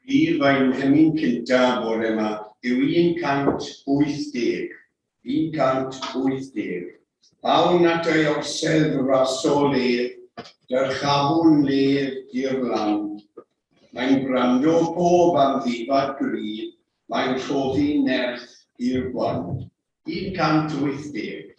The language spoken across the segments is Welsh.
Rhif ein hemyn cyntaf bore yma yw 180. 180. Awn at ei orsedd rasol ef, dyrchafwn lef i'r lan. Mae'n gwrando pob amddifad gry, mae'n rhoddi nerth i'r gwan. 180.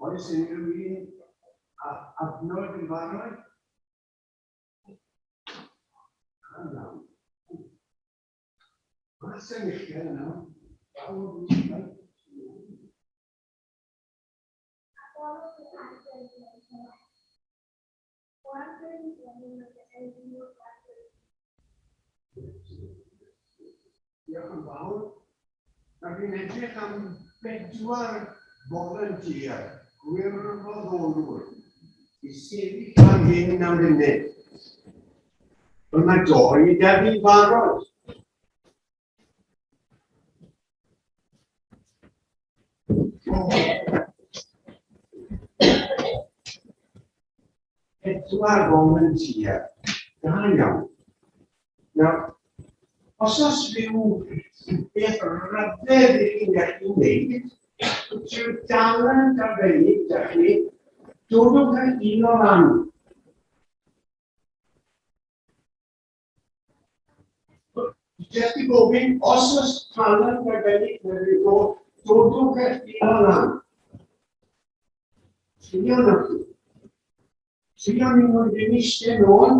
Oes unrhyw un â adnod yn barod? Iawn. Mas yn uchel nawr. Diolch yn fawr. Nawr fi'n edrych am bedwar volunteer, gwirfoddolwr, i sefyll fan hyn am funud. Wel, mae doi da fi'n barod. Pedwar volunteer. Da iawn. Nawr, os oes rhyw beth rhyfedd i chi'n gallu wneud, rhyw dalent arbennig da chi, dodwch yr un o ran. Jyst i gofyn, os oes talent arbennig neu rhyw dod, dodwch eich hun lan. Trio na chi. Trio ni nhw ddim eistedd nôl.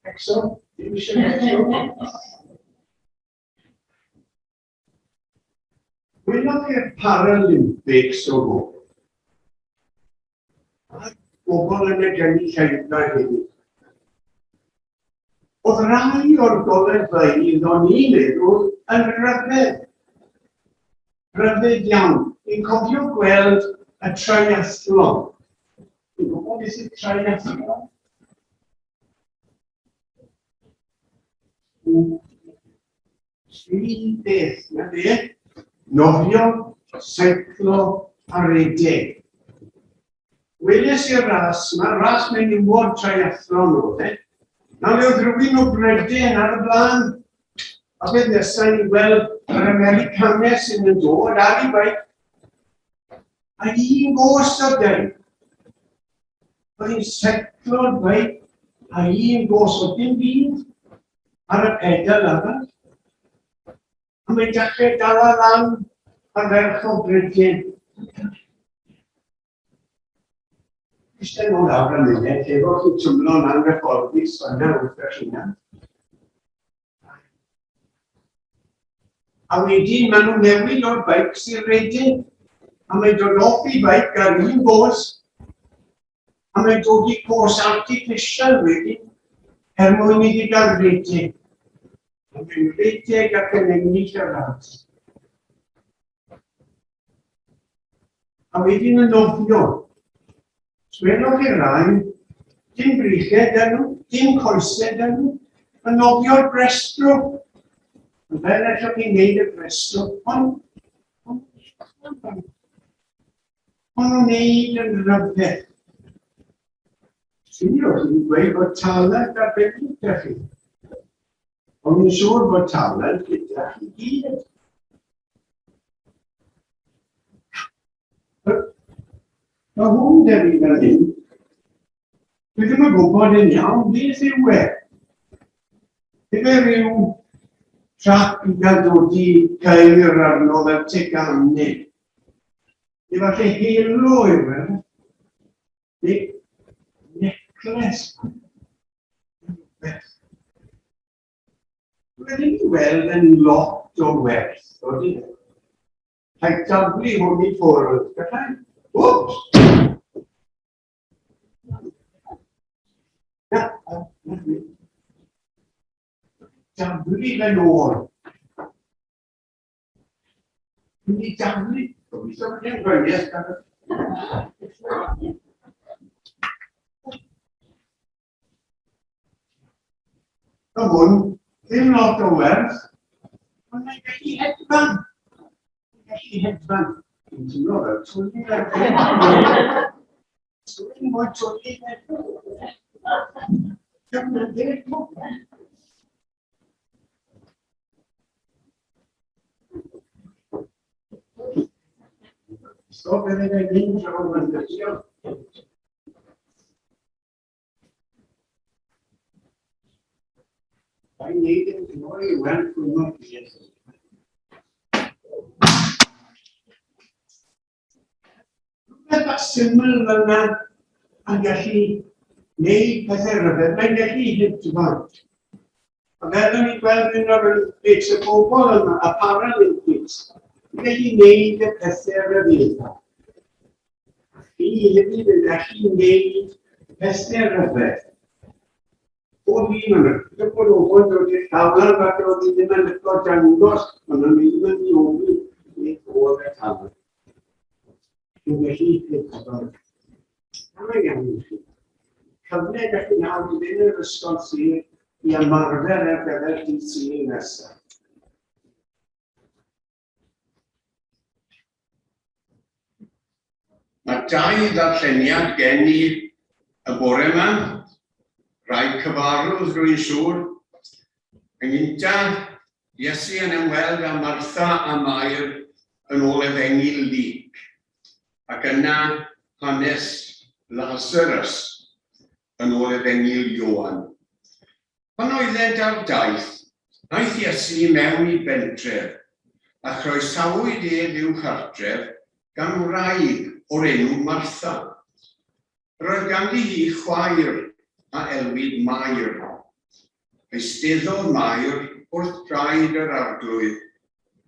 Exo, ddim eisiau exo. Welodd i'r Paralympics o gwbl. A'r bobl yn y gynulleidfa hefyd. Oedd rhai o'r golygfeydd o'n i'n meddwl yn rhyfedd. Rhyfedd iawn. Fi'n cofio gweld y triathlon. Fi'n gwybod beth yw triathlon? Tri beth, na fe? Nofio, seiclo a redeg. Weles i'r ras 'ma, ras menywod triathlon oedd e. Nawr oedd rhywun o Bryden ar y blaen. A beth nesaf i weld yr Americanes sy'n yn dod ar ei beic. A un gos o dyn. Oedd hi'n setlo'r beic a un gos o dim byd ar y pedal arall. A mae'n dechrau dala lan ar ferch o Bryden. Eistedd nôl lawr am munud, lle fod chi'n twmlo'n anghyfforddus fanna wrth eich hunan. A wedyn maen nhw'n newid o'r beics i'r redeg. A mae'n dod off i beic ar un bos. A mae'n dod i cos artificial wedyn, er mwyn iddi gael redeg. A mae'n redeg ac yn ennill y ras. A wedyn y nofio. Sgwennwch i'r rhain, dim breichiau 'da nhw, dim coesau 'da nhw, y nofio'r breaststroke. Ond fel allwch chi wneud y breaststroke, ond ond ond nhw'n wneud yn rhyfedd. Swn i wrth i'n gweud bod talent arbennig 'da chi. Ond fi'n siŵr bod talent gyda chi gyd. Mae hwn 'da fi fan hyn. Dwi ddim yn gwybod yn iawn beth yw e. Ife rhyw trap i gael dod i gair arno fel teganau. Efallai halo yw e. Neu necles. Rhywbeth. Dwi ddim i weld yn lot o werth, odi e? Rhaid taflu hwn i ffwrdd, gallai? Wps! Na, na, na. Taflu fe nôl. Dwi'n mynd i daflu. Gobeithio bod e'n gwaith. Mae hwn ddim lot o werth, ond mae'n gallu hedfan. Mae'n gallu hedfan. Dwi'n teimlo fel twli ar Twli mwy twli. Dwi'n ddim So, beth yw'n mynd draw yn dyddio? Mae'n neud yn gymor i weld pwy mor beth. Rhywbeth bach syml fel yna yn gallu gwneud pethau rhyfedd. Mae'n gallu hedfan. A fel o'n i'n gweld yn yr Olympics, y bobl yma, y Paralympics, yn gallu gwneud y pethau rhyfeddol. Chi hefyd yn gallu gwneud pethau rhyfedd. Pob un o'n nhw. Gyda bod ofon dod i'r llawer, falle oedd hi ddim yn licio dangos, ond o'n i ddim yn mynd i ofyn beth oedd y llawer. Dwi'n gallu hedfan. Da iawn i chi. Cyfle ydych chi nawr i fynd i'r ysgol Sul i ymarfer ar gyfer dydd Sul nesaf. Mae dau ddarlleniad gen i y bore yma, rhai cyfarwydd rwy'n siŵr. Yn gyntaf, Iesu yn ymweld â Martha a Mair yn ôl Efengyl Luc, ac yna hanes Lazarus yn ôl Efengyl Ioan. Pan oeddent ar daith, aeth Iesu i mewn i bentref, a chroesawyd ef i'w chartref gan wraig o'r enw Martha. Yr oedd ganddi hi chwaer a elwid Mair. Eisteddodd Mair wrth draed yr Arglwydd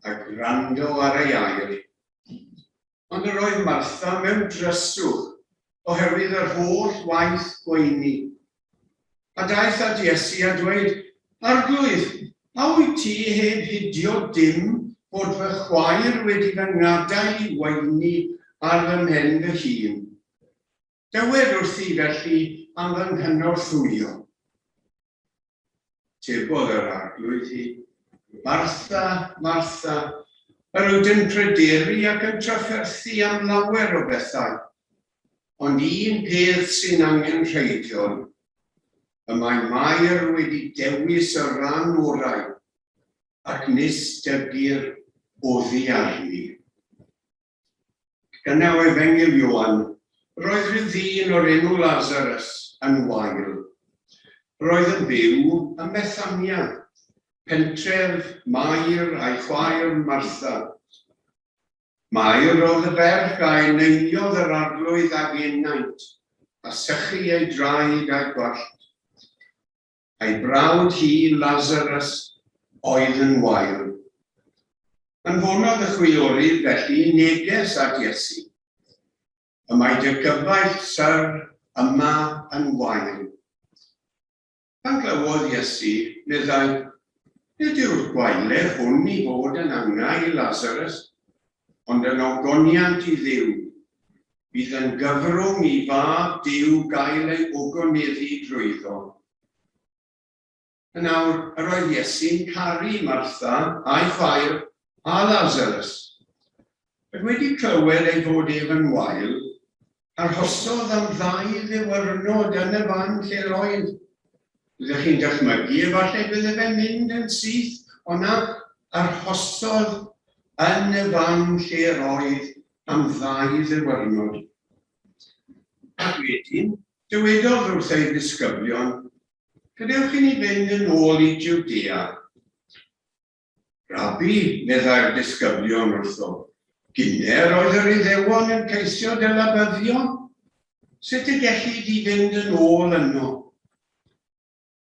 a gwrando ar ei air. Ond yr oedd Martha mewn dryswch oherwydd yr holl waith gweini. A daeth at Iesu a dweud, Arglwydd, a wyt ti heb hidio dim bod fy chwaer wedi fy ngadael i waenu ar fy mhen fy hun? Dywed wrthi felly am fy nghynorthwyo. Tebodd yr Arglwydd hi, Martha, Martha, yr wyt yn pryderu ac yn trafferthu am lawer o bethau, ond un peth sy'n angenrheidiol. Y mae Mair wedi dewis y ran orau, ac nis dygir oddi arni. Dyna o Efengyl Ioan, Roedd rhyw ddyn o'r enw Lasarus yn wael. Roedd yn byw ym Methania, pentref Mair a'i chwaer Martha. Mair oedd y ferch a eneiniodd yr Arglwydd ag enaint, a sychu ei draed a'i gwallt. A'i brawd hi, Lazarus, oedd yn wael. Anfonodd y chwiorydd felly neges at Iesu, Y mae dy gyfaill, Syr, yma yn wael. Pan glywodd Iesu, meddai, Nid yw'r gwaele hwn i fod yn angau i Lazarus, ond yn ogoniant i Dduw. Bydd yn gyfrwng i Fab Duw gael ei ogoneddu drwyddo. Yn awr, yr oedd Iesu'n caru Martha a'i chwaer a Lazarus. Ac wedi clywed ei fod ef yn wael, arhosodd am ddau ddiwrnod yn y fan lle'r oedd. Ydych chi'n dychmygu efallai bydde fe'n mynd yn syth, ond na, arhosodd yn y fan lle'r oedd am ddau ddiwrnod. Ac wedyn, dywedodd wrth ei ddisgyblion, Gadewch i ni fynd yn ôl i Jwdea. Rabbi, meddai'r disgyblion wrtho, gyne roedd yr Iddewon yn ceisio dy labyddio? Sut y gelli di fynd yn ôl yno?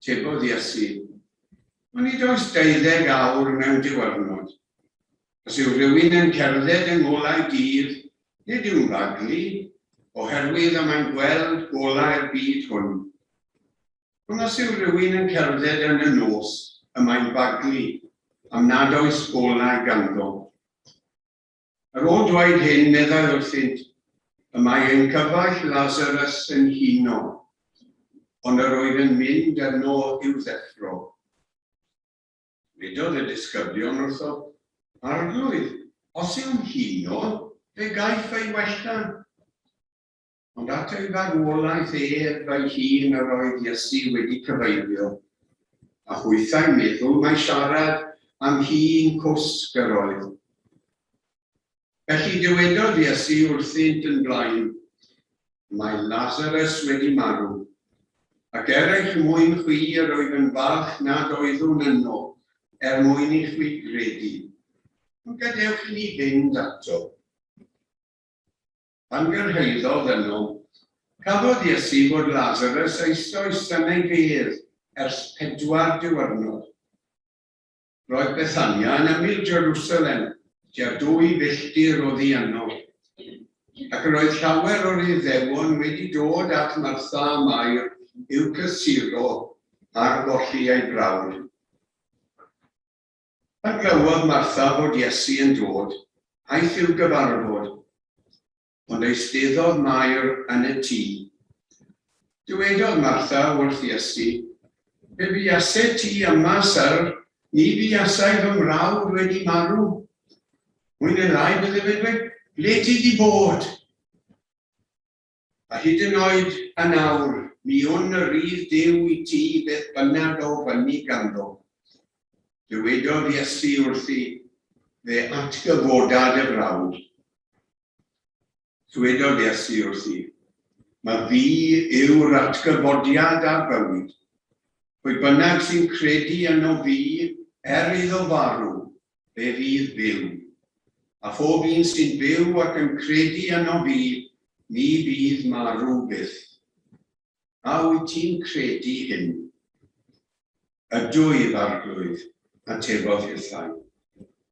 Tebodd Iesu, Onid oes deuddeg awr mewn diwrnod? Os yw rhywun yn cerdded yng ngolau dydd, nid yw'n baglu, oherwydd y mae'n gweld golau'r byd hwn. Ond os yw rhywun yn cerdded yn y nos, y mae'n baglu, am nad oes golau ganddo. Ar ôl dweud hyn, meddai wrthynt, Y mae ein cyfaill Lazarus yn huno, ond yr oedd yn mynd yno i'w ddeffro. Dywedodd y disgyblion wrtho, Arglwydd, os yw'n huno, fe gaiff ei wella. Ond at ei farwolaeth ef ei hun yr oedd Iesu wedi cyfeirio, a hwythau'n meddwl mai siarad am hun cwsg yr oedd. Felly dywedodd Iesu wrthynt yn blaen, Mae Lazarus wedi marw, ac er eich mwyn chwi yr wyf yn falch nad oeddwn yno, er mwyn i chwi gredu. Ond gadewch i ni fynd ato. Pan gyrhaeddodd yno, cafodd Iesu fod Lazarus eisoes yn ei fedd ers pedwar diwrnod. Roedd Bethania yn ymyl Jerusalem, tua dwy filltir oddi yno, ac yr oedd llawer o'r Iddewon wedi dod at Martha a Mair i'w cysuro ar golli ei brawd. Pan glywodd Martha fod Iesu yn dod, aeth i'w gyfarfod, ond eisteddodd Mair yn y tŷ. Dywedodd Martha wrth Iesu, Pe buaset ti yma, syr, ni buasai fy mrawd wedi marw. Mwy neu lai bydde fe'n dweud, ble ti di bod? A hyd yn oed yn awr, mi wn y rhydd Duw i ti beth bynnag a ofynni ganddo. Dywedodd Iesu wrthi, Fe atgyfoda dy frawd. Dywedodd Iesu wrthi, Mae fi yw'r atgyfodiad a'r bywyd. Pwy bynnag sy'n credu yno fi, er iddo farw, fe fydd byw. A phob un sy'n byw ac yn credu yno fi, ni fydd marw byth. A wyt ti'n credu hyn? Ydw i, Arglwydd, atebodd hithau.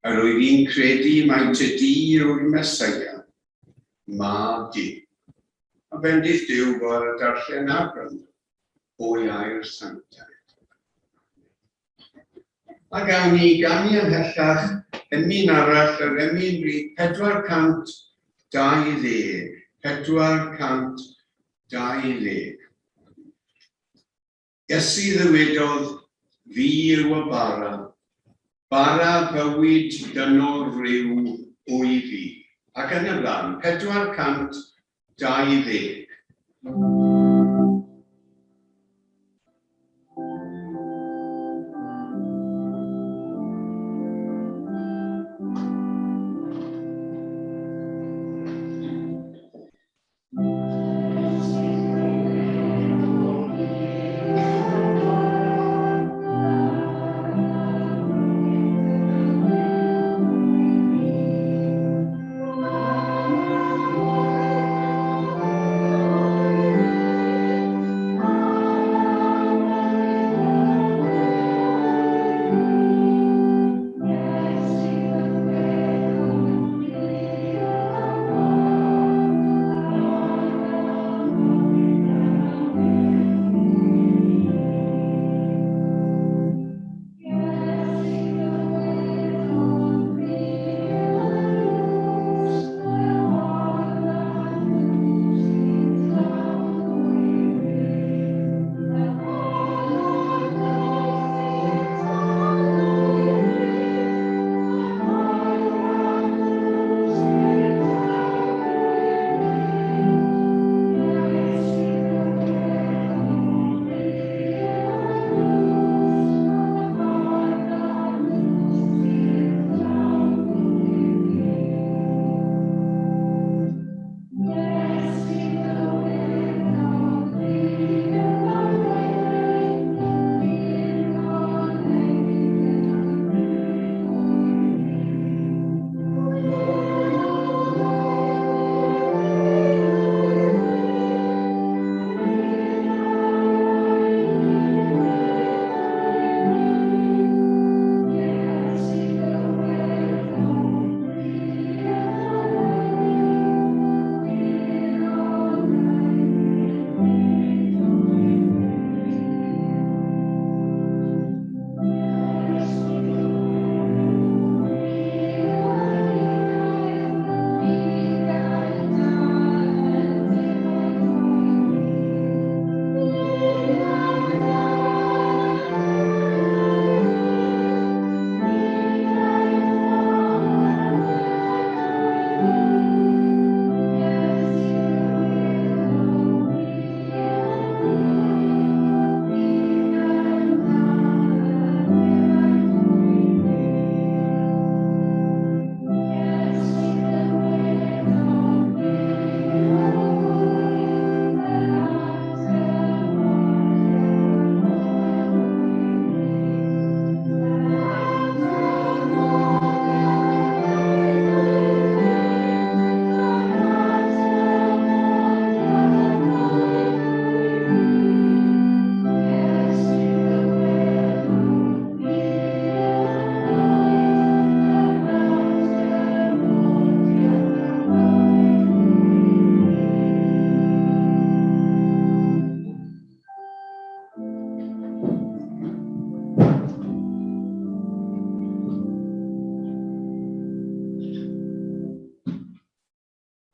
Yr wyf i'n credu mai ty di yw'r Meseia, mab Duw. A bendith Duw fo ar y darllen a'r gwrando. O'i air sanctaidd. A gawn ni ganu ymhellach emyn arall, yr emyn rhif 420. 420. Iesu ddywedodd, Fi yw y bara, bara bywyd dynol ryw wyf fi. Ac yn y blaen, 420.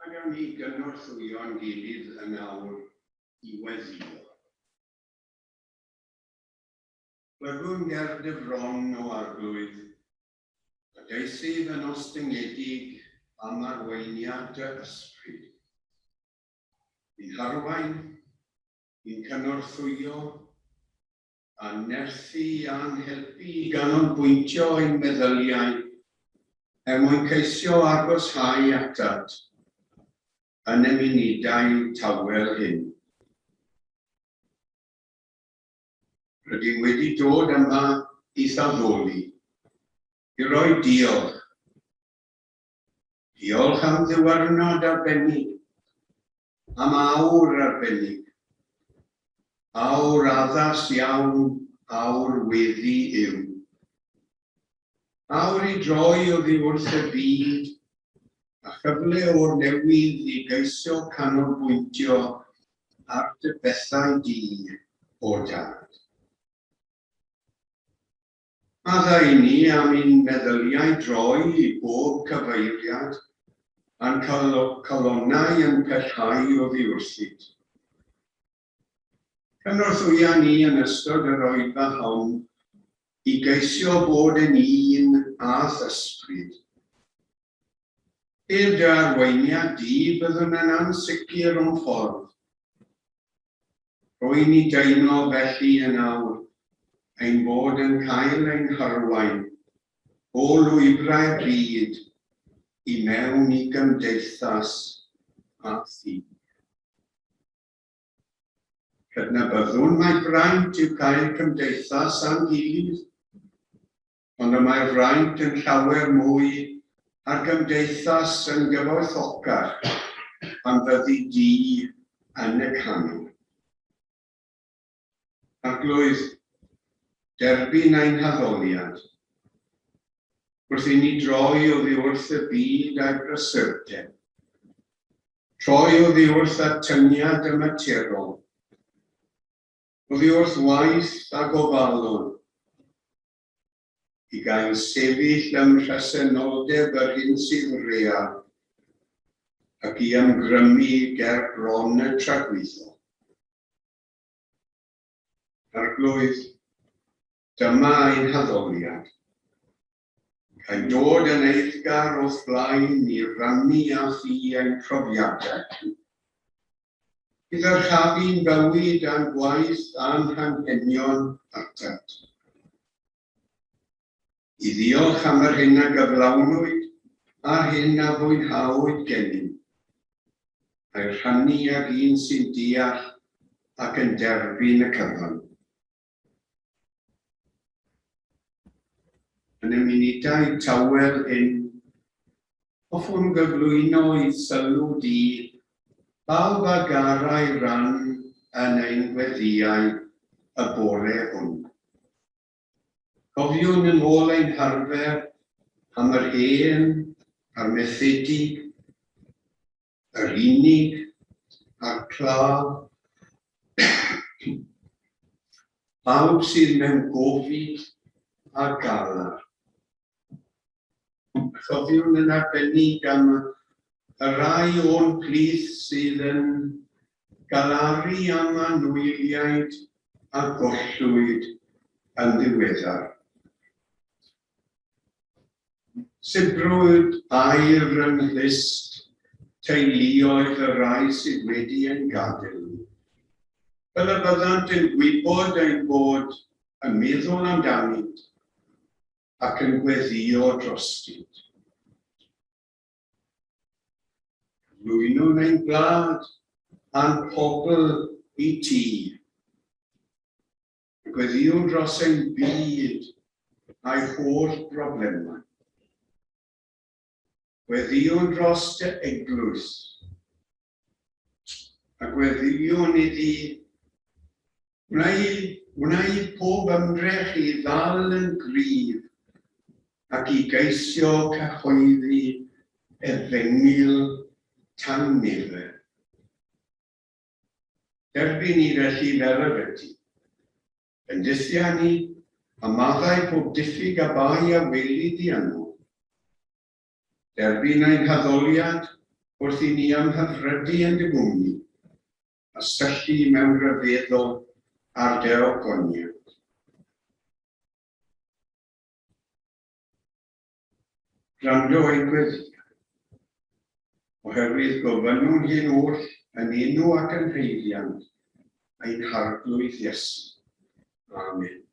A gawn ni gynorthwyo'n gilydd yn awr i weddïo. Plygwn ger dy fron, o Arglwydd, a deisyf yn ostyngedig am arweiniad dy ysbryd. I'n harwain, i'n cynorthwyo, a'n nerthu a'n helpu i ganolbwyntio ein meddyliau er mwyn ceisio agoshau atat yn y munudau tawel hyn. Rydym wedi dod yma i'th addoli, i roi diolch. Diolch am ddiwrnod arbennig, am awr arbennig, awr addas iawn, awr weddi yw. Awr i droi oddi wrth y byd a chyfle o'r newydd i geisio canolbwyntio ar dy bethau di. o Dad. Maddau i ni am i'n meddyliau droi i bob cyfeiriad a'n calonnau yn pellhau oddi wrthyt. Cynorthwya ni yn ystod yr oedfa hon i geisio bod yn un â'th ysbryd. Heb dy arweiniad di, byddwn yn ansicr o'n ffordd. Rwy'n i deimlo felly yn awr ein bod yn cael ein harwain o lwybrau'r byd i mewn i gymdeithas â thi. Cydnabyddwn mai braint yw cael cymdeithas â'n gilydd, ond y mae'r fraint yn llawer mwy a'r gymdeithas yn gyfoethocach pan fyddi di yn y canol. Arglwydd, derbyn ein haddoliad. Wrth i ni droi oddi wrth y byd a'i brysurdeb, troi oddi wrth atyniad y materol, oddi wrth waith a gofalon, i gael sefyll ym mhresenoldeb yr hyn sydd real ac i ymgrymu ger bron y tragwyddol. Arglwydd, dyma ein haddoliad. Cael dod yn eiddgar o'th flaen i rannu â thi ein profiadau. I ddyrchafu'n bywyd a'n gwaith a'n hanghenion atat. I ddiolch am yr hyn a gyflawnwyd a'r hyn a fwynhawyd gennym, a'i rhannu ag un sy'n deall ac yn derbyn y cyfan. Yn y munudau tawel hyn, hoffwn gyflwyno i sylw di bawb a garai ran yn ein gweddïau y bore hwn. Cofiwn yn ôl ein harfer am yr hen a'r methedig, yr unig a'r claf, pawb sydd mewn gofid a galar. A chofiwn yn arbennig am y rhai o'n plith sydd yn galaru am anwyliaid a gollwyd yn ddiweddar. Sibrwd air yng nghlust teuluoedd y rhai sydd wedi ein gadael ni, fel y byddant yn gwybod ein bod yn meddwl amdanynt ac yn gweddïo drostynt. Cyflwynwn ein gwlad a'n pobl i ti. A gweddïwn dros ein byd a'i holl broblemau. Gweddïwn dros dy eglwys. A gweddïwn iddi wneud pob ymdrech i ddal yn gryf ac i geisio cyhoeddi efengyl tan nifer. Derbyn ni felly fel yr ydy. Bendithia ni, a maddau pob diffyg a bai a weli di yno. Derbyn ein haddoliad wrth i ni ymhyfrydu yn dy gwmni, a syllu mewn rhyfeddol ar dy ogoniant. Gwrando ein gweddïau, oherwydd gofynnwn hyn oll yn enw ac yn haeddiant ein Harglwydd Iesu. Amen.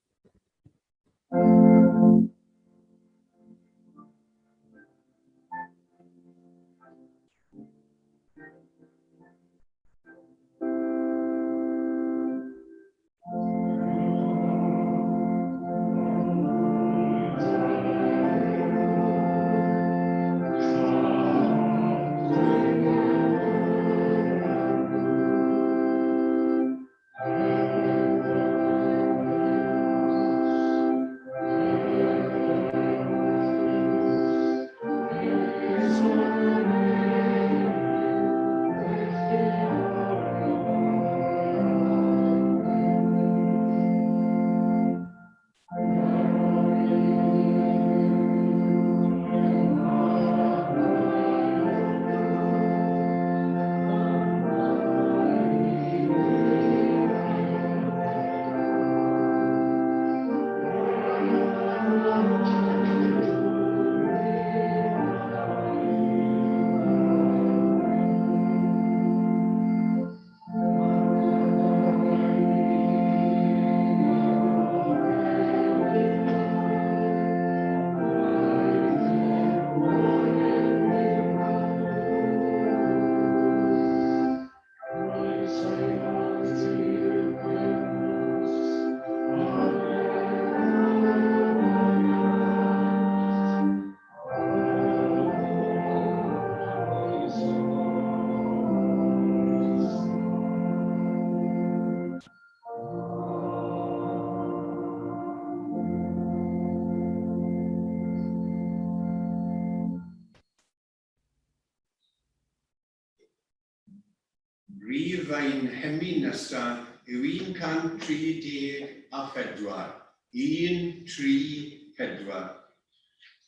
Rhif ein hemyn nesaf yw 134. 1, 3, 4.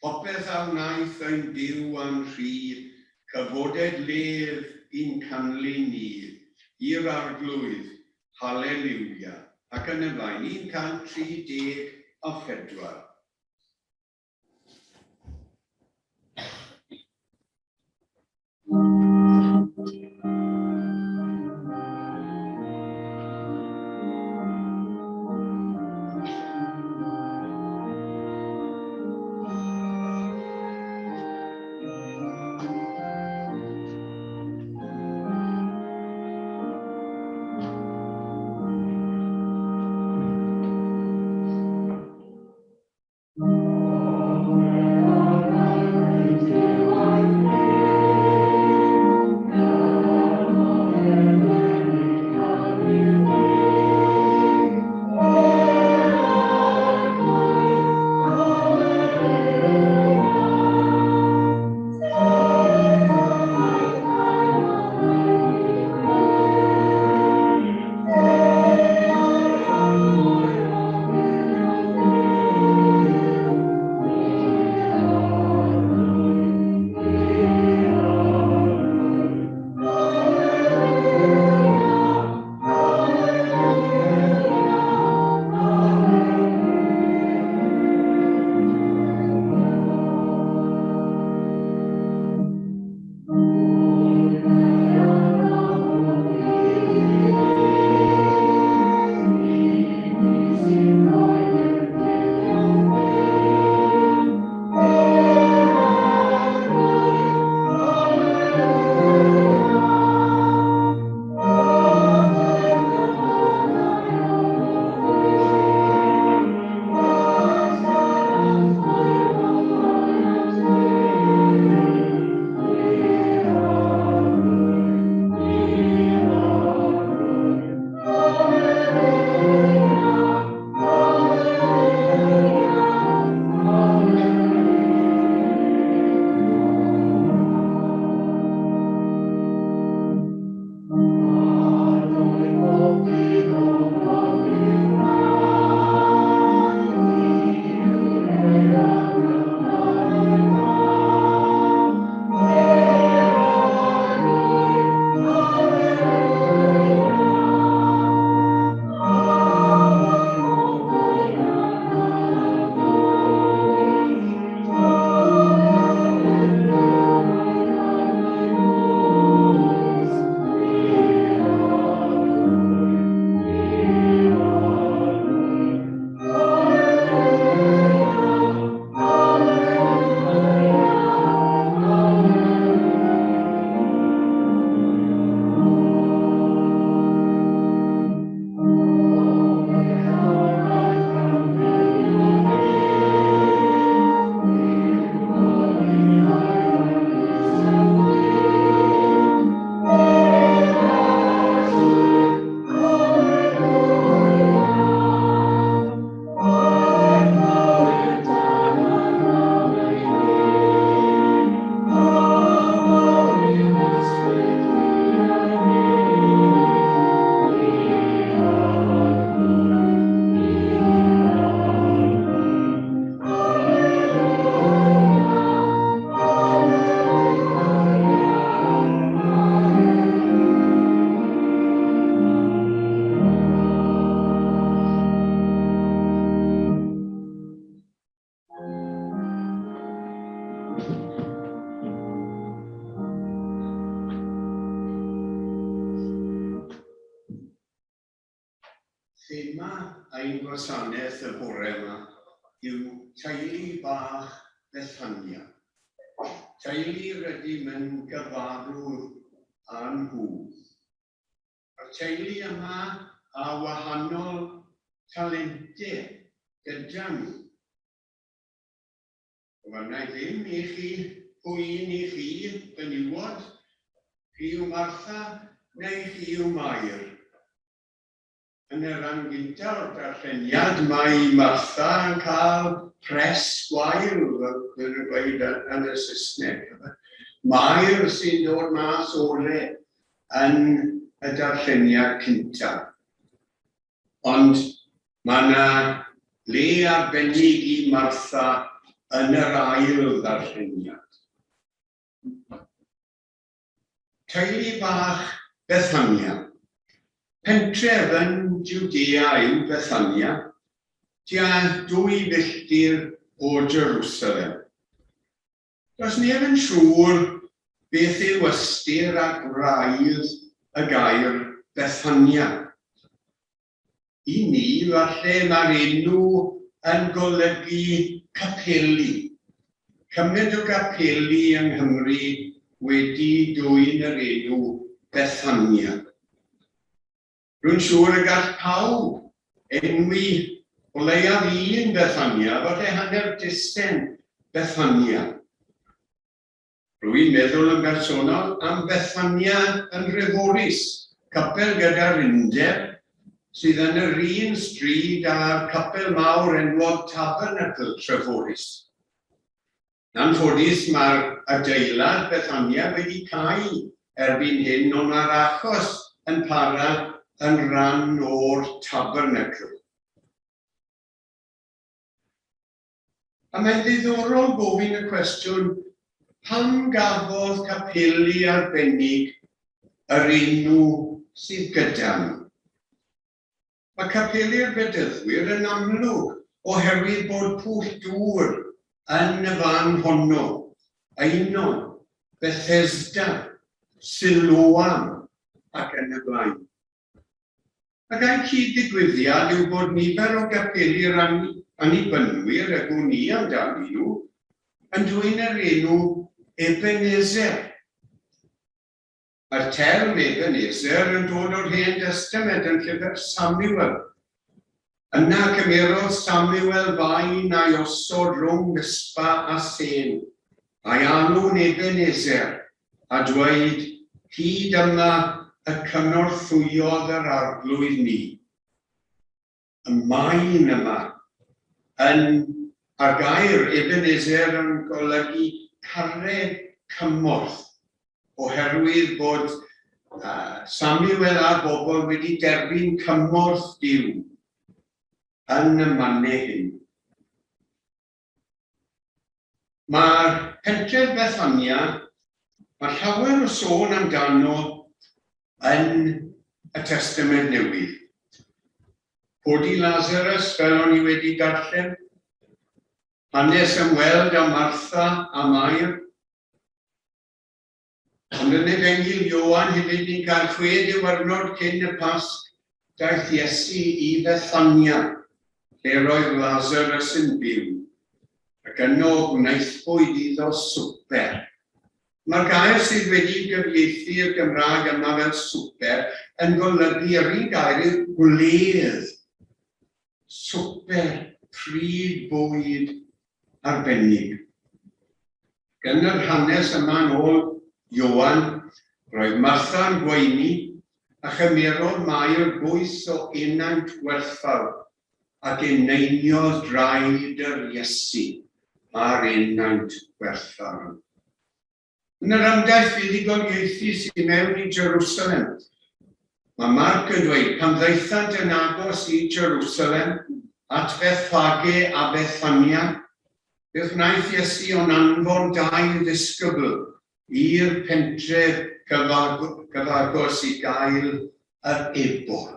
Popeth a wnaeth ein Duw a'n rhi, cyfoded lef i'n canlyn ni, i'r Arglwydd, Haleliwia, ac yn y blaen, 134. Thema ein gwasanaeth y bore yma yw Teulu Bach Bethania. Teulu rydym yn gyfarwydd â nhw. Mae'r teulu yma â wahanol talente gyda nhw. Gofynnai ddim i chi pwy un i chi, benywod, chi yw Martha neu chi yw Mair. Yn y rhan gyntaf o'r darlleniad, mae Martha yn cael pres gwael, fel dyn nhw'n gweud yn y Saesneg. Mair sy'n dod mas ore yn y darlleniad cyntaf. Ond mae yna le arbennig i Martha yn yr ail ddarlleniad. Teulu bach Bethania. Pentref yn Jwdea yw Bethania, tua 2 filltir o Jerusalem. Does neb yn siŵr beth yw ystyr a gwraidd y gair Bethania. I ni, falle, mae'r enw yn golygu capeli. Cymaint o gapeli yng Nghymru wedi dwyn yr enw Bethania. Rwy'n siŵr y gall pawb enwi o leiaf un Bethania, falle hanner dwsin Bethania. Rwy'n meddwl yn bersonol am Bethania yn Nhreforys, capel gyda'r Undeb, sydd yn yr un stryd â'r capel mawr enwog Tabernacl Treforys. Yn anffodus, mae'r adeilad Bethania wedi cau erbyn hyn, ond mae'r achos yn para yn rhan o'r Tabernacl. A mae'n ddiddorol gofyn y cwestiwn, pam gafodd capeli arbennig yr enw sydd gyda nhw? Mae capeli'r Bedyddwyr yn amlwg oherwydd bod pwll dŵr yn y fan honno, Aenon, Bethesda, Siloam ac yn y blaen. Ac ai cyd-ddigwyddiad yw bod nifer o gapeli'r Annibynwyr y gwn i amdanyn nhw yn dwyn yr enw Ebenezer? Mae'r term Ebenezer yn dod o'r Hen Destament yn llyfr Samuel. Yna cymerodd Samuel faen a'i osod rhwng Mispa a Sen, a'i alw'n Ebenezer, a dweud, Hyd yma y cynorthwyodd yr Arglwydd ni. Y maen yma yn, a'r gair Ebenezer yn golygu carreg cymorth, oherwydd bod Samuel a'r bobl wedi derbyn cymorth Duw yn y mannau hyn. Mae'r pentref Bethania, mae llawer o sôn amdano yn y Testament Newydd. Codi Lazarus, fel o'n i wedi darllen, hanes ymweld â Martha a Mair. Ond yn Efengyl Ioan hefyd ni'n cael chwe diwrnod cyn y Pasg, daeth Iesu i Fethania, lle roedd Lazarus yn byw, ac yno gwnaethpwyd iddo swper. Mae'r gair sydd wedi'i gyfieithu i'r Gymraeg yma fel swper yn golygu yr un gair yw gwledd. Swper, pryd bwyd arbennig. Ac yn yr hanes yma yn ôl Ioan, roedd Martha'n gweini a chymerodd Mair bwys o enant gwerthfawr ac eneiniodd draed yr Iesu â'r enant gwerthfawr. Yn yr ymdaith fuddugoliaethus i mewn i Jerusalem, mae Marc yn dweud, pan ddaethant yn agos i Jerusalem, at Bethfage a Bethania, beth wnaeth Iesu ond anfon dau ddisgybl i'r pentref cyfagos i gael yr ebol.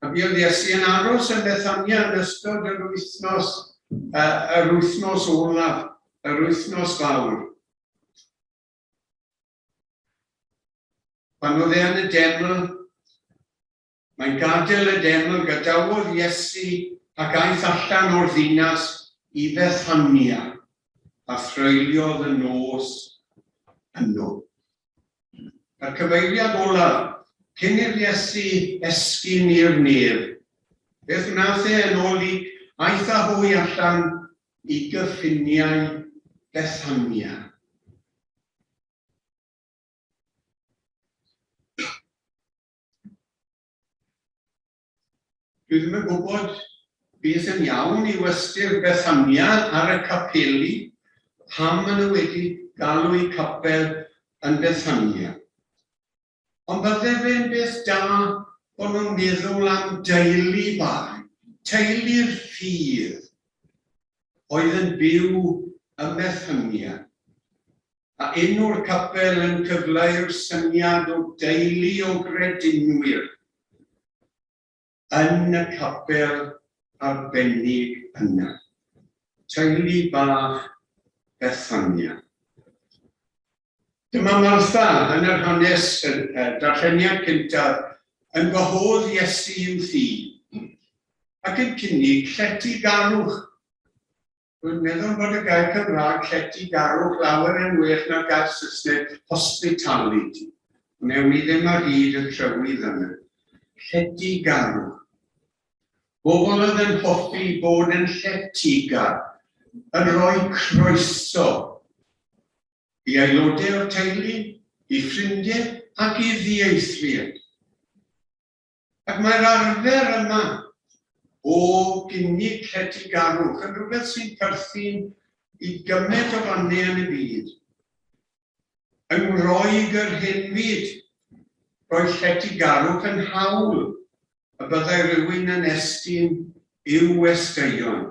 A buodd Iesu yn aros yn Bethania yn ystod yr wythnos, yr wythnos olaf, yr wythnos fawr. Pan oedd e yn y deml, mae'n gadael y deml, gadawodd Iesu ac aeth allan o'r ddinas i Fethania a threuliodd y nos yno. A'r cyfeiriad olaf, cyn i'r Iesu esgyn i'r nef, beth wnaeth e yn ôl Luc? Aeth â hwy allan i gyffiniau Bethania. Dwi ddim yn gwybod beth yn iawn yw ystyr Bethania ar y capeli, pam maen nhw wedi galw eu capel yn Bethania. Ond bydde fe'n beth da bod nhw'n meddwl am deulu bach, teulu'r ffydd, oedd yn byw ym Methania. A enw'r capel yn cyfleu'r syniad o deulu o gredinwyr yn y capel arbennig yna. Teulu bach Bethania. Dyma Martha yn yr hanes, y darlleniad cyntaf, yn gwahodd Iesu i'w thŷ, ac yn cynnig lletygarwch. Rwy'n meddwl bod y gair Cymraeg lletygarwch lawer yn well na'r gair Saesneg hospitality. Wnewn ni ddim ar hyd y trywydd yna. Lletygarwch. Bobl oedd yn hoffi bod yn lletygar, yn rhoi croeso i aelodau o'r teulu, i ffrindiau ac i ddieithriaid. Ac mae'r arfer yma o gynnig lletygarwch yn rhywbeth sy'n perthyn i gymaint o fannau yn y byd. Yng Ngroeg yr hen fyd, roedd lletygarwch yn hawl y byddai rhywun yn estyn i'w westeion.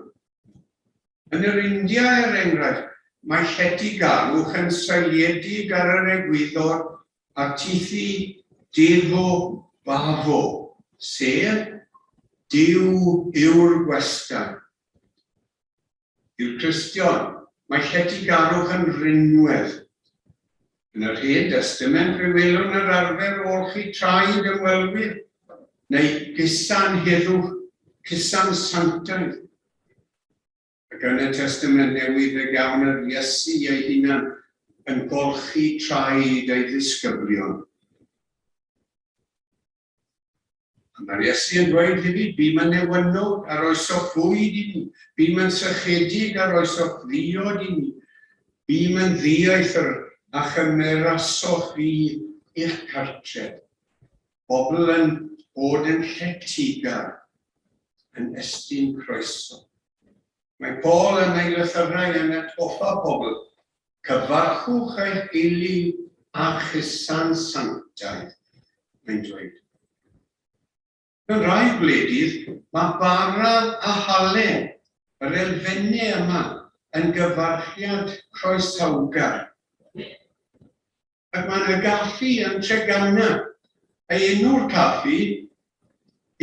Yn yr India, er enghraifft, mae lletygarwch yn seiliedig ar yr egwyddor Atithi Devo Bhavo, sef Duw yw'r gwestai. I'r Cristion, mae lletygarwch yn rinwedd. Yn yr Hen Destament fe welwn yr arfer o olchi traed ymwelwyr, neu gusan heddwch, cusan sanctaidd. Ac yn y Testament Newydd fe gawn yr Iesu ei hunan yn golchi traed ei ddisgyblion. A mae'r Iesu yn dweud hefyd, bûm yn newynog a roesoch fwyd i mi, bûm yn sychedig a roesoch ddiod i mi, bûm yn ddieithr a chymerasoch fi i'ch cartref. Pobl yn bod yn lletygar, yn estyn croeso. Mae Paul yn ei lythyrau yn atgoffa pobl, cyfarchwch eich gilydd â chusan sanctaidd, mae'n dweud. Mewn rhai gwledydd, mae bara a halen, yr elfennau yma, yn gyfarchiad croesawgar. Ac mae yna gaffi yn Treganna. A enw'r caffi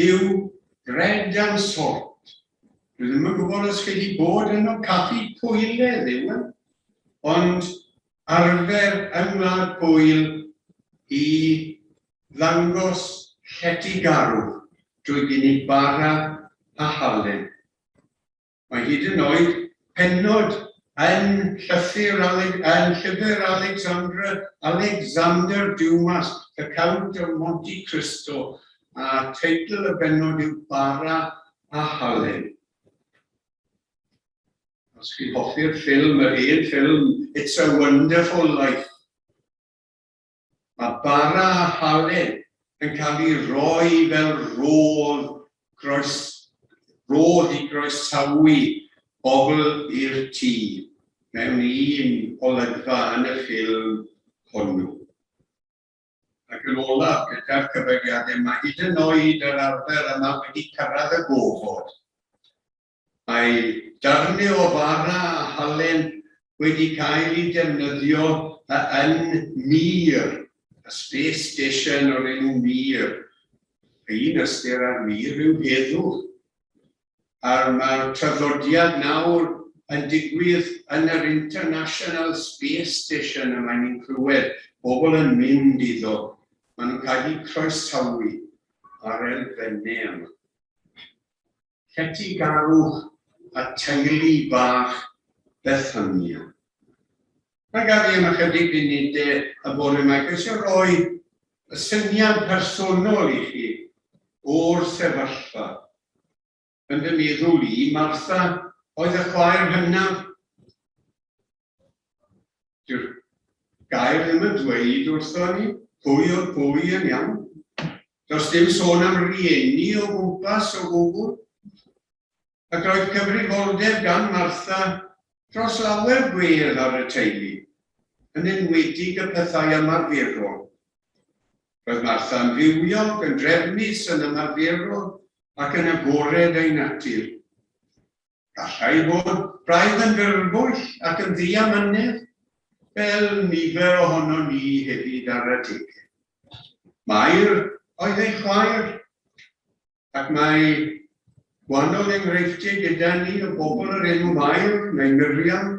yw Bread and Salt. Dwi ddim yn gwybod os chi wedi bod yno, caffi Pwylaidd yw e, ond arfer yng Ngwlad Pwyl i ddangos lletygarwch drwy gynnig bara a halen. Mae hyd yn oed pennod yn llythyr yn llyfr Alexandra, Alexander Dumas, The Count of Monte Cristo, a teitl y bennod yw Bara a Halen. Os chi'n hoffi'r ffilm, yr hen ffilm, It's a Wonderful Life, Mae bara a halen yn cael ei roi fel rhodd groes, rhodd i groesawu bobl i'r tŷ mewn un olygfa yn y ffilm hwnnw. Ac yn olaf, gyda'r cyfeiriadau, mae hyd yn oed yr arfer yma wedi cyrraedd y gofod. Mae darnau o fara a halen wedi cael eu defnyddio yn Mir, y space station o'r enw Mir. Un ystyr ar Mir yw heddwch. A'r mae'r traddodiad nawr yn digwydd yn yr International Space Station y mae'n ni'n clywed bobl yn mynd iddo. Maen nhw'n cael eu croesawu ar elfennau yma. Lletygarwch a teulu bach Bethania. Mae gaf i am ychydig funudau y bore yma i geisio rhoi y syniad personol i chi o'r sefyllfa. Yn fy meddwl i, Martha oedd y chwaer hynaf. Dyw'r gair ddim yn dweud wrtho ni pwy oedd pwy yn iawn. Does dim sôn am rieni o gwmpas o gwbl. Ac roedd cyfrifoldeb gan Martha dros lawer gwedd ar y teulu, yn enwedig y pethau ymarferol. Roedd Martha'n fywiog, yn drefnus, yn ymarferol ac yn agored ei natur. Gallai fod braidd yn fyrbwyll ac yn ddiamynedd, fel nifer ohonon ni hefyd ar adegau. Mair oedd ei chwaer, ac mae gwahanol enghreifftiau gyda ni o bobl o'r enw Mair neu Miriam,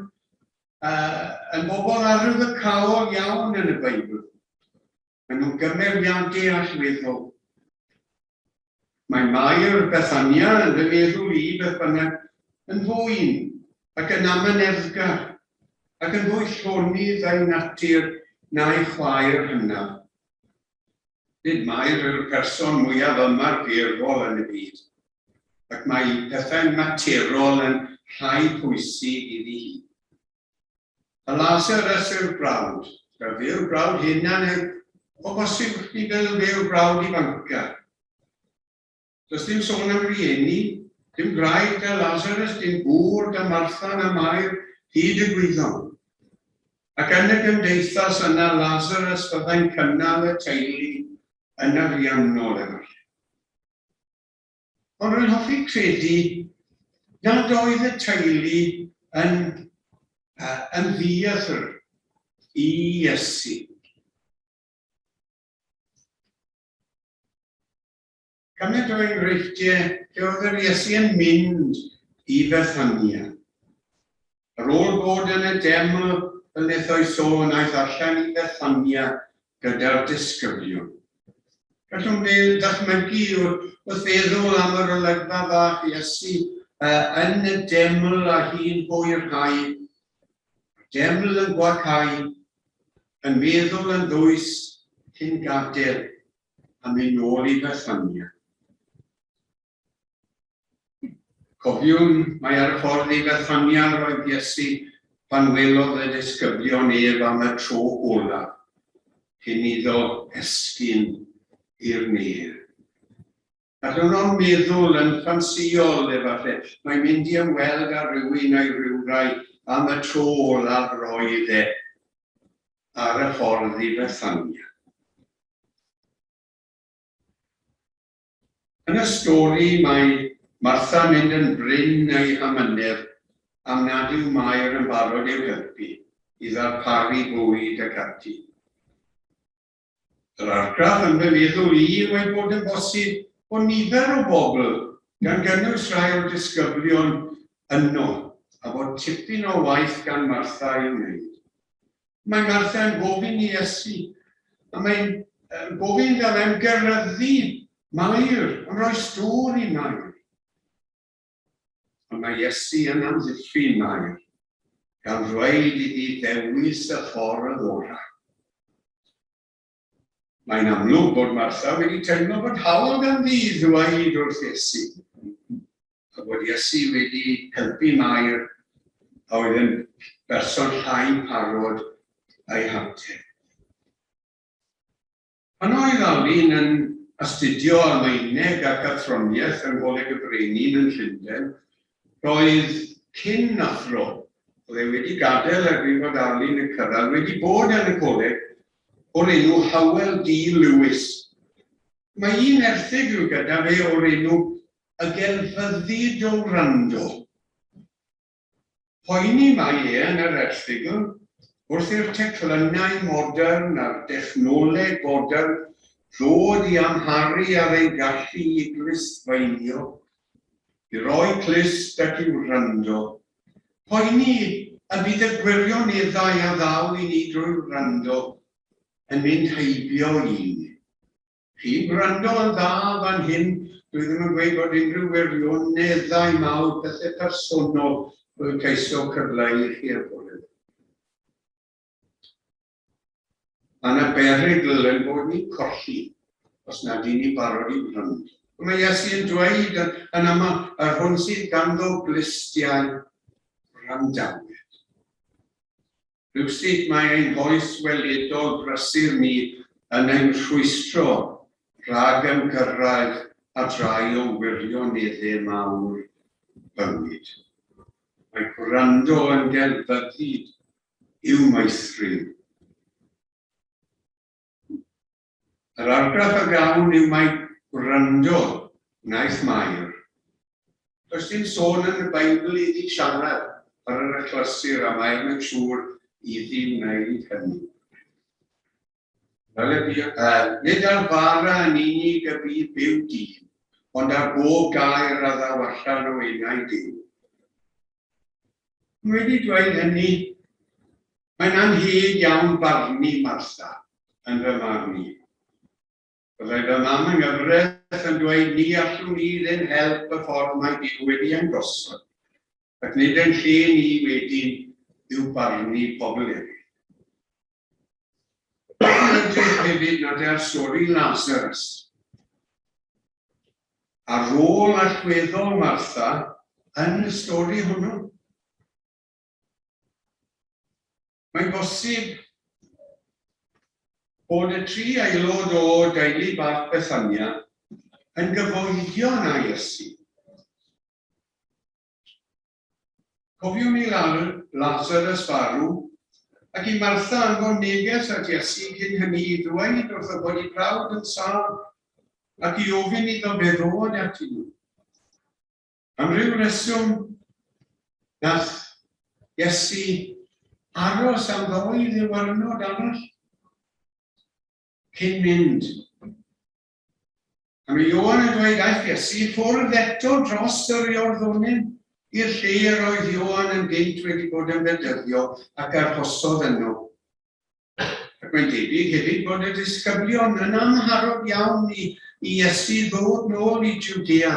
yn bobl arwyddocaol iawn yn y Beibl. Maen nhw'n gymeriadau allweddol. Mae Mair Bethania, yn fy meddwl i, beth bynnag, yn fwyn ac yn amyneddgar ac yn fwy llonydd ei natur na'i chwaer hynaf. Nid Mair yw'r person mwyaf ymarferol yn y byd, ac mae pethau materol yn rhai pwysig iddi hi. A Lazarus yw'r brawd. Fel fe yw'r brawd hyn a neu o bosib chdi fel fe yw'r brawd ifanca. Does dim sôn am rieni, dim gwraig da Lazarus, dim gŵr da Martha na Mair, hyd y gwyddom. Ac yn y gymdeithas yna Lazarus fyddai'n cynnal y teulu yn ariannol efallai. Ond rwy'n hoffi credu nad oedd y teulu yn, uh, yn ddiethr i Iesu. Cymaint o enghreifftiau lle oedd yr Iesu yn mynd i Fethania. Ar ôl bod yn y deml, fel wnaeth o'i sôn, aeth allan i Fethania gyda'r disgyblion. Gallwn ddychmygu wrth feddwl am yr olygfa fach Iesu yn y deml a hi'n hwyrhau, y deml yn gwacau, yn meddwl yn ddwys cyn gadael a mynd nôl i Fethania. Cofiwn mai ar y ffordd i Fethania roedd Iesu pan welodd y disgyblion ef am y tro olaf, cyn iddo esgyn i'r nef. Gallwn ond meddwl yn ffansïol, efallai, mai mynd i ymweld â rhywun neu rywrai am y tro olaf roedd e ar y ffordd i Fethania. Yn y stori mae Martha'n mynd yn brin ei hamynedd am nad yw Mair yn barod i'w helpu i ddarparu bwyd ac ati. Yr argraff yn fy meddwl i yw ei bod yn bosib bod nifer o bobl, gan gynnwys rhai o'r disgyblion, yno, a bod tipyn o waith gan Martha i'w wneud. Mae Martha yn gofyn i Iesu, a mae'n gofyn iddo fe am geryddu Mair, am roi stôr i Mair. Ond mae Iesu yn amddiffyn Mair, gan ddweud iddi ddewis y ffordd orau. Mae'n amlwg bod Martha wedi teimlo bod hawl ganddi i ddweud wrth Iesu, a bod Iesu wedi helpu Mair a oedd yn berson llai parod ei hateb. Pan oedd Alun yn astudio Almaeneg ac Athroniaeth yng Ngholeg y Brenin yn Llundain, roedd cyn athro, oedd e wedi gadael erbyn fod Alun yn cyrraedd, wedi bod yn y coleg, o'r enw Howell D. Lewis. Mae un erthygl gyda fe o'r enw Y Gelfyddyd o Wrando. Poeni mae e yn yr erthygl wrth i'r teclynnau modern a'r dechnoleg fodern ddod i amharu ar ein gallu i glustfeinio, i roi clust ac i wrando. Poeni y bydd y gwirioneddau a ddaw i ni drwy wrando yn mynd heibio i ni. Chi'n gwrando yn dda fan hyn, dwi ddim yn gweud bod unrhyw wirioneddau mawr, pethau personol, rwy'n ceisio cyfleu i chi ar bore. Mae yna berygl yn bod ni'n colli os nad y'n ni'n barod i wrando. Mae Iesu yn dweud yn aml, yr hwn sydd ganddo glustiau, wrandawed. Rhywsut mae ein hoes weledol brysur ni yn ein rhwystro rhag ymgyrraedd at rai o wirioneddau mawr bywyd. Mae gwrando yn gelfyddyd i'w meithrin. Yr argraff a gawn yw mai gwrando wnaeth Mair. Does dim sôn yn y Beibl iddi siarad ar yr achlysur a Mair mae'n siŵr iddi wneud hynny. Fel y bu, uh, nid ar fara yn unig y bydd byw dyn, ond ar bob gair a ddaw allan o enau Duw. Wedi dweud hynny, mae'n anheg iawn barnu Martha yn fy marn i. Byddai fy mam yng nghyfraith yn dweud ni allwn ni ddim help y ffordd mae Duw wedi ein gosod, ac nid ein lle ni wedyn yw barnu pobl eraill. Mae'n edrych hefyd nad ar stori Lazarus. A rôl allweddol Martha yn y stori hwnnw. Mae'n bosib bod y tri aelod o deulu bach Bethania yn gyfoedion â Iesu. Cofiwn i Lazarus farw, ac i Martha anfon neges at Iesu cyn hynny i ddweud wrtho bod ei brawd yn sâl, ac i ofyn iddo fe ddod atyn nhw. Am ryw reswm, nath Iesu aros am ddoi ddiwrnod arall cyn mynd. A mae Ioan yn dweud, aeth Iesu i ffwrdd eto dros yr Iorddonen, i'r lle yr oedd Ioan yn gynt wedi bod yn bedyddio, ac arhosodd yno. Ac mae'n debyg hefyd bod y disgyblion yn amharod iawn i, i Iesu ddod nôl i Jwdea,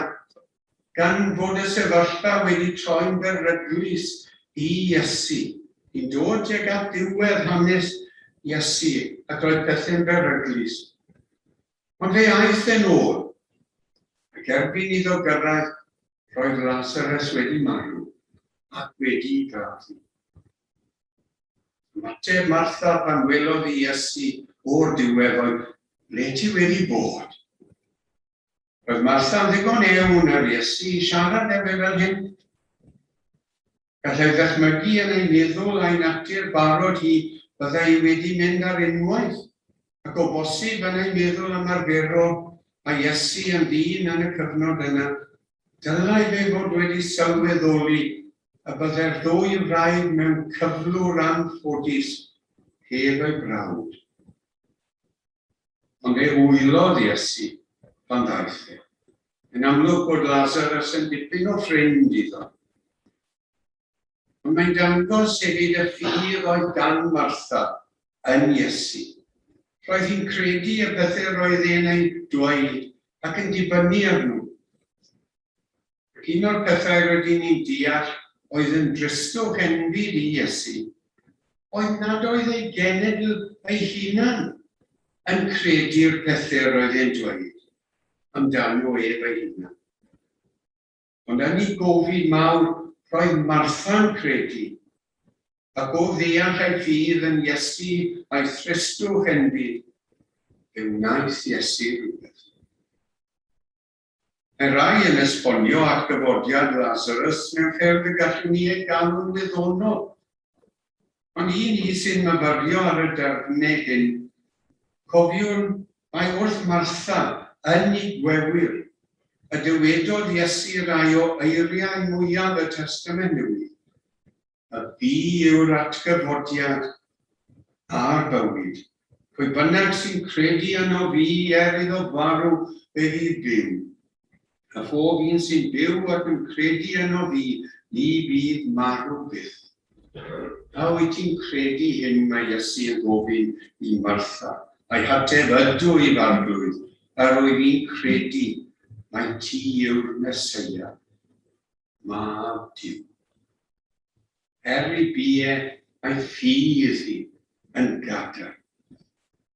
gan fod y sefyllfa wedi troi'n beryglus i Iesu. Ni'n dod tuag at ddiwedd hanes Iesu, ac roedd pethau'n beryglus. Ond fe aeth e'n ôl, ac erbyn iddo gyrraedd, roedd Lasarus wedi marw ac wedi'i gladdu. Ymateb Martha pan welodd i Iesu o'r diwedd oedd, Ble ti wedi bod? Roedd Martha'n ddigon ewn ar Iesu i siarad ef e fel hyn. Gallai ddychmygu yn ei meddwl a'i natur barod hi byddai hi wedi mynd ar unwaith, ac o bosib yn ei meddwl ymarferol, a Iesu yn ddyn yn y cyfnod yna, dylai fe fod wedi sylweddoli y byddai'r ddwy wraig mewn cyflwr anffodus heb ei brawd. Ond fe wylodd Iesu pan ddaeth e. Yn amlwg bod Lazarus yn dipyn o ffrind iddo. Ond mae'n dangos hefyd y ffydd oedd gan Martha yn Iesu. Roedd hi'n credu y pethau roedd e'n eu dweud ac yn dibynnu arnyn nhw. Ac un o'r pethau rydyn ni'n deall oedd yn dristwch enbyd i Iesu oedd nad oedd ei genedl ei hunan yn credu'r pethau roedd e'n dweud amdano ef ei hunan. Ond yn ei gofid mawr roedd Martha'n credu, ac o ddeall ei ffydd yn Iesu a'i thristwch enbyd, fe wnaeth Iesu rhywbeth. Mae rhai yn esbonio atgyfodiad Lazarus mewn ffyrdd y gallwn ni eu galw'n wyddonol. Ond i ni sy'n myfyrio ar y darnau hyn, cofiwn mai wrth Martha, yn ei gwewyr, y dywedodd Iesu rai o eiriau mwyaf y Testament Newydd. Y fi yw'r atgyfodiad a'r bywyd. Pwy bynnag sy'n credu yno fi, er iddo farw, fe fydd byw. A phob un sy'n byw ac yn credu yno fi, ni fydd marw byth. A wyt ti'n credu hyn? Mae Iesu yn gofyn i Martha. A'i hateb, Ydw i, f'Arglwydd, yr wyf i'n credu mai ti yw'r Meseia, Mab Duw. Er i bie mae ffydd hi yn gadarn.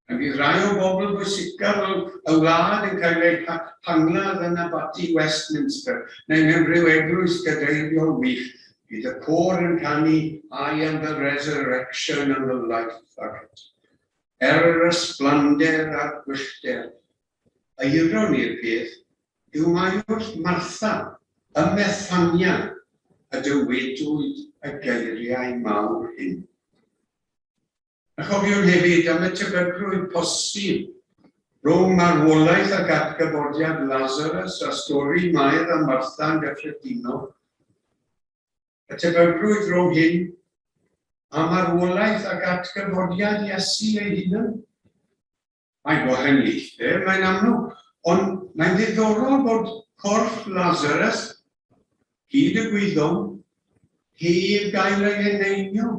A bydd rhai o bobl bwysicaf y wlad yn cael eu hangladd yn Abaty Westminster neu mewn rhyw eglwys gadeiriol wych, bydd y côr yn canu I am the resurrection and the life ac ati. Er yr ysblander a'r gwyllter, y ironi'r peth yw mai wrth Martha ym Methania y dywedwyd y geiriau mawr hyn. A chofiwn hefyd am y tebygrwydd posib. Rhwng marwolaeth ac atgyfodiad Lazarus a stori Mair a Martha yn gyffredinol, y tebygrwydd rhwng hyn a marwolaeth ac atgyfodiad Iesu ei hunan. Mae gwahaniaethau, mae'n amlwg, ond mae'n ddiddorol bod corff Lazarus, hyd y gwyddom, heb gael ei eneinio.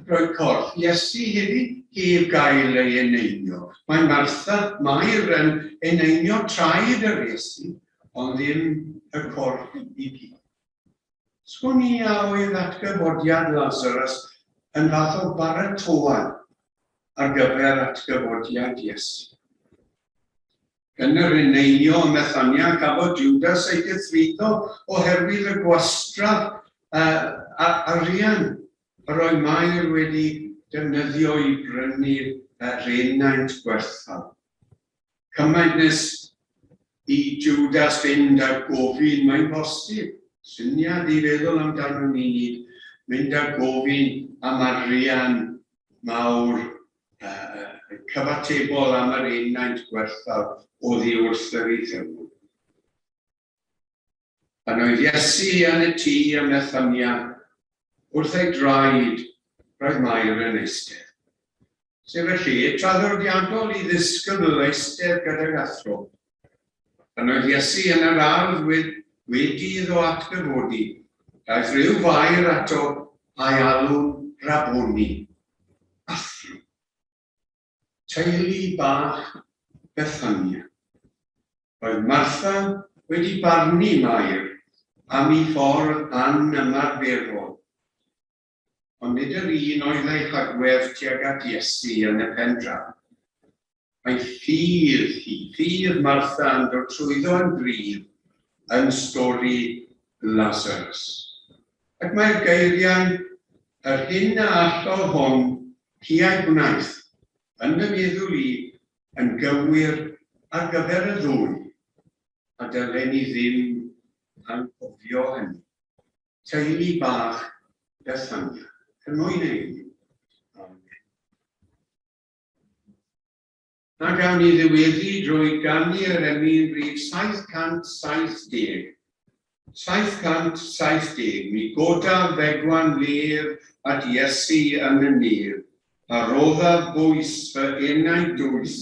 Roedd corff Iesu hefyd heb gael ei eneinio. Mae Martha, Mair yn eneinio traed yr Iesu, ond ddim y corff i gyd. Sgwn i a oedd atgyfodiad Lazarus yn fath o baratoad ar gyfer atgyfodiad Iesu. Yn yr eneinio ym Methania cafodd Jwdas ei gythruddo oherwydd y gwastraff arian yr oedd Mair wedi defnyddio i brynu'r enaint gwerthfawr. Cymaint nes i Jwdas fynd a gofyn, mae'n bosib, syniad i feddwl amdano ni nid, mynd a gofyn am arian mawr cyfatebol am yr enaint gwerthfawr oddi wrth yr Iddewon. Pan oedd Iesu yn y tŷ ym Methania, wrth ei draed roedd Mair yn eistedd. Sef y lle traddodiadol i ddisgybl eistedd gydag athro. Pan oedd Iesu yn yr ardd wedi iddo atgyfodi, daeth rhyw Fair ato a'i alw'n Rabboni, athro. Teulu bach Bethania. Roedd Martha wedi barnu Mair am ei ffordd anymarferol. Ond nid yr un oedd ei hagwedd tuag at Iesu yn y pen draw. Mae ffydd hi, ffydd Martha yn dod trwyddo yn gryf yn stori Lazarus. Ac mae'r geiriau, yr hyn a allodd hon, hi a'i gwnaeth, yn fy meddwl i, yn gywir ar gyfer y ddwy, a dylen ni ddim anghofio hynny. Teulu bach Bethania. Er mwyn ei hun. Amen. A gawn ni ddiweddu drwy ganu yr emyn rif 770. 770, Mi godaf fegwan lef at Iesu yn y nef, a roddaf bwys fy enau dwys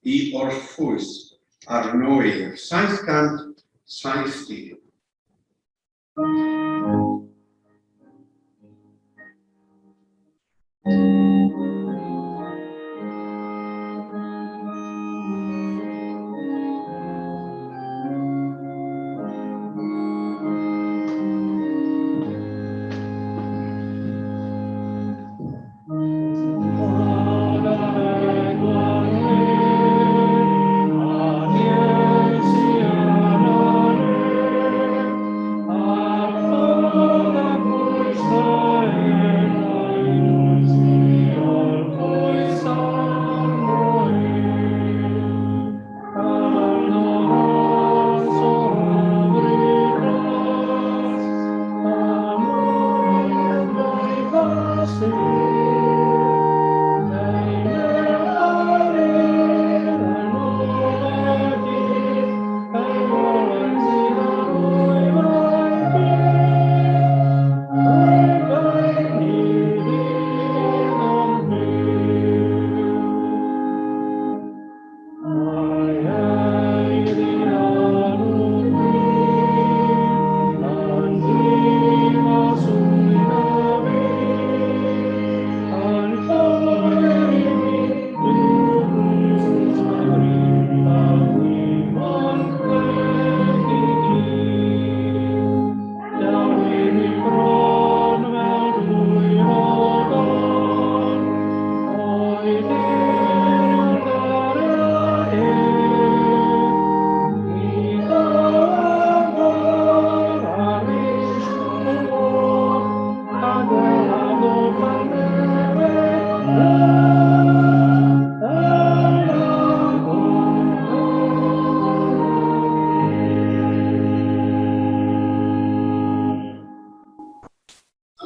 i orffwys arno ef. 770. A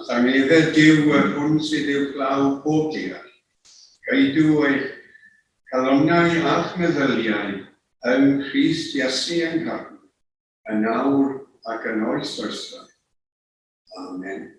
thangnefedd Duw yr hwn sydd uwchlaw pob deall, ceidw eich calonnau a'ch meddyliau yng Nghrist Iesu ein Harglwydd, yn awr ac yn oes oesau. Amen.